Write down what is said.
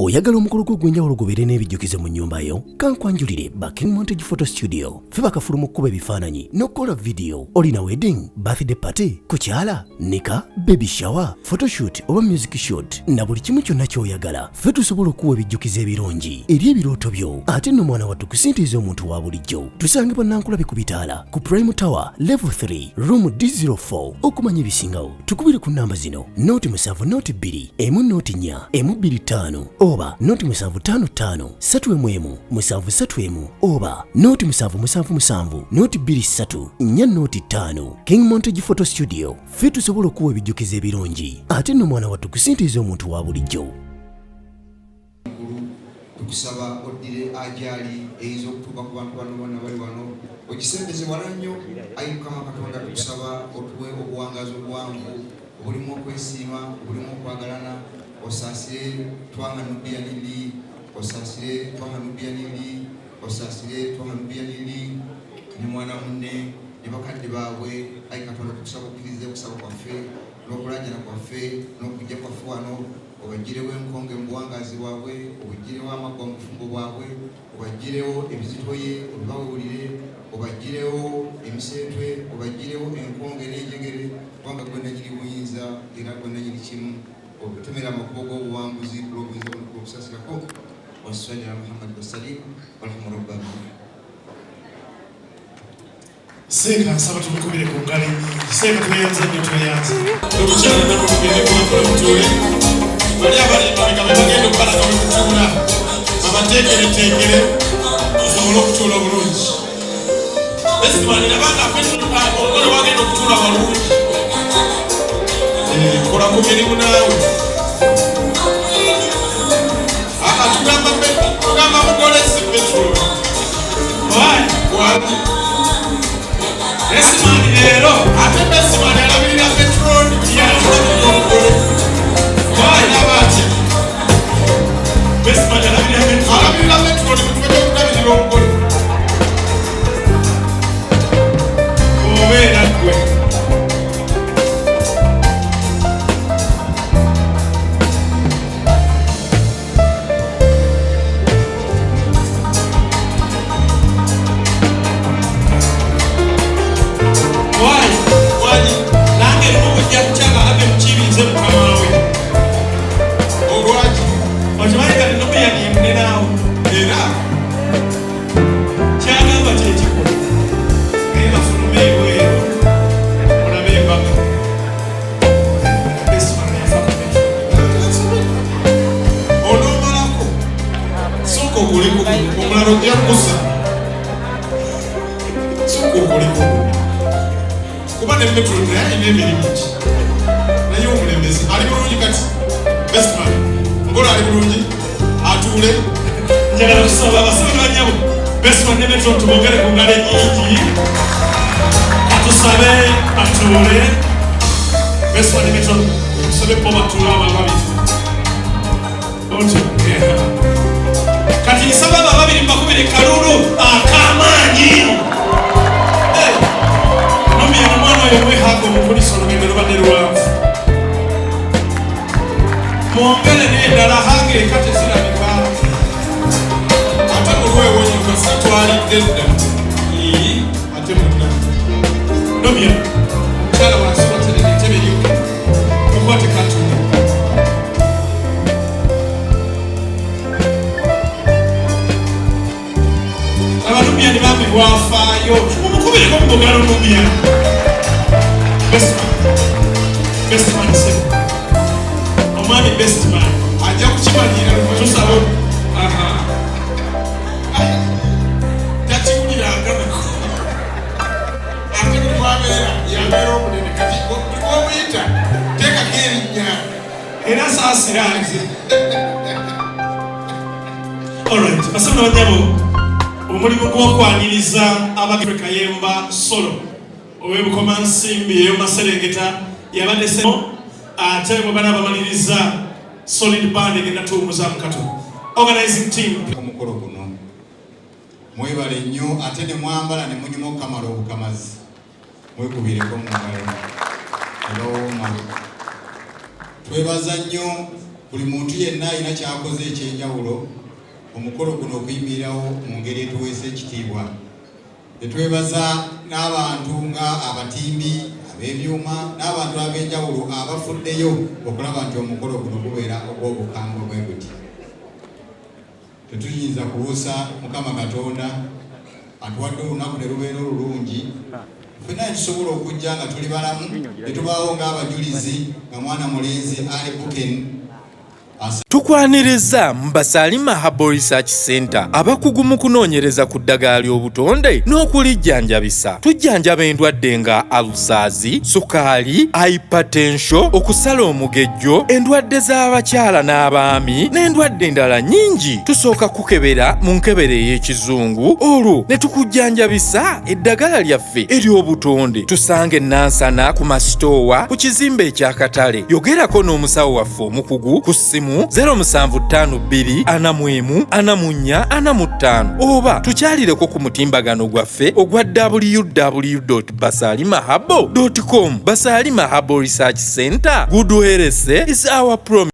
Oyagala omukolo gwo ogw'enjawulo gubeere n'ebijjukizo mu nnyumba yo? Kankwanjulire ba King Montage Photo Studio. Ffe bakafulu mu kkuba ebifaananyi n'okukola vidiyo. Olina wedding, birthday party, kukyala, nika, baby shower, photoshoot oba music shoot na buli kimu kyonna ky'oyagala. Ffe tusobola okukuwa ebijjukizo ebirungi eri ebirooto byo. Ate nno mwana wattu ku ssente ez'omuntu wa bulijjo. Tusangibwa Nankulabi ku bitaala ku Prime Tower Level 3 Room D04. Okumanya ebisingawo tukubire ku nnamba zino 07 02 1 04 125 oba 0755 311 731 oba 0777 023 405. King Montage Photo Studio, ffe tusobola okuwa ebijjukizo ebirungi ate nno mwana wattu ku ssente ez'omuntu wa bulijjo. Tukusaba oddire ajaali eyinza okutuuka ku bantu bano bonna bali wano ogisembeze wala nnyo. Ayi Mukama Katonda, tukusaba otuwe obuwangaazi obuwanvu obulimu okwesiima, obulimu okwagalana. Osaasire Twaha Nubian Li, osaasire Twaha Nubian Li, osaasire Twaha Nubian Li ne mwana munne ne bakadde baabwe. Ayi Katonda, tukusaba okkirize okusaba kwaffe n'okulajana kwaffe n'okujja kwaffe wano, obaggirewo enkonge mu buwangaazi bwabwe, obuggirewo amaggwa mu bufumbo bwabwe, obaggirewo ebizitoye obibawulire, obaggirewo emiseetwe, obaggirewo enkonge n'enjegere, kubanga gwe nanyini buyinza era gwe nanyini kimu. Obutemera amakubo g'obuwanguzi olw'obuyinza buno okusaasirako. Wasalli ala Muhammad wasalim walhamu rabbana. Seeka, nsaba tumukubire ku ngalo ennyingi. Seeka, tweyanza nnyo, tweyanza. Omukyala namugende kubakola mutuule. Bali abali emabega be bagenda okubalaga bwe mutuula, babateekereteekere musobole okutuula obulungi. Bestman nabanga omugole wagenda okutuula walungi. Kola ku mirimu naawe. Tugamba mugole, si petrol. Wani? Bestman leero Ate bestman alabirira petrol, yalabirira omugole. Alaba atya? Bestman alabirira petrol. Alabirira petrol mu kifo ky'okulabirira omugole. Obeera ggwe. Why? Wani? Nange lumu bujja kukyanga ave mukiibinze mukama we. Olwaki? Okimanyi kati Nubian ye munenaawo. Era Kyagamba kyekikola. Naye bafulume ebweru mulabe embaga. Bestman yafa ku petrol. Onoomalako, sooka okoleko omulala, ojja kusa. Sooka okoleko, kuba ne petro naye alina emirimu ki. Naye omulembezi ali bulungi kati. Bestman ngola ali bulungi, atuule. Njagala kusaba abasabe banyabo, Bestman ne Metro, tubongere ku ngalo ennyingi. Katusabe batuule. Bestman ne Metro, tusabe bo batuule abo ababiri otyo. Yeah. Kati nsaba abo ababiri mbakubire kalulu ak'amaanyi. Hey! Nubian, omwana oyo mwehaaga omukulisa, olugendo lubadde luwanvu. Mwongere n'endala, haaga eka tezirabika. Ate mulwewonyuka satwalidde dda. Ii. Ate munna Nubian, omukyala wansi waterera entebe eriyo. Mukwate katuule. Abanubian bambi bwafaayo, mumukubireko mu mugalo Nubian. Bestman, bestman sebo, omwami bestman Ajja kukimanyira. Tusaba. Aha. Takiwuliranga nako. Ate buli wabeera yabeera omunene. Kati buli womuyita teekako erinnya. Era saasira nze. Alright, basebo nabanyabo, omulimu gw'okwaniriza Abafrika Yemba Solo ow'Ebukomansimbi ey'omaserengeta yabadde seno, ate bwe bana bamaliriza solid band egenda tuwumuza katono. Organizing team. Omukolo guno mwebale nnyo, ate ne mwambala ne munyuma okukamala obukamazi. Mwekubireko mu ngalo ne bawooma. Twebaza nnyo. Buli muntu yenna alina kyakoze ekyenjawulo omukolo guno okuyimirirawo mu ngeri etuweesa ekitiibwa. Tetwebaza n'abantu nga abatimbi ab'ebyuma n'abantu ab'enjawulo abafuddeyo okulaba nti omukolo guno gubeera ogw'obukambwe bwe guti. Tetuyinza kubuusa Mukama Katonda atuwadde olunaku ne lubeera olulungi ffenna ne tusobola okujja nga tuli balamu ne tubaawo ng'abajulizi nga mwana mulenzi Ali Buken. Tukwaniriza mu Basalima Herbal Research Center, abakugu mu kunoonyereza ku ddagala ly'obutonde n'okulijjanjabisa. Tujjanjaba endwadde nga ulcers, sukaali, hypertension, okusala omugejjo, endwadde z'abakyala n'abaami n'endwadde endala nnyingi. Tusooka kukebera mu nkebera ey'ekizungu olwo ne tukujjanjabisa eddagala lyaffe ery'obutonde. Tusanga enansana ku masitoowa ku kizimbe ekyakatale. Yogerako n'omusawo waffe omukugu ku ssimu 0752 41 44 45 oba tukyalireko ku mutimbagano gwaffe ogwa www basalimahabo com. Basalima Herbal Research Center, good health is our promise.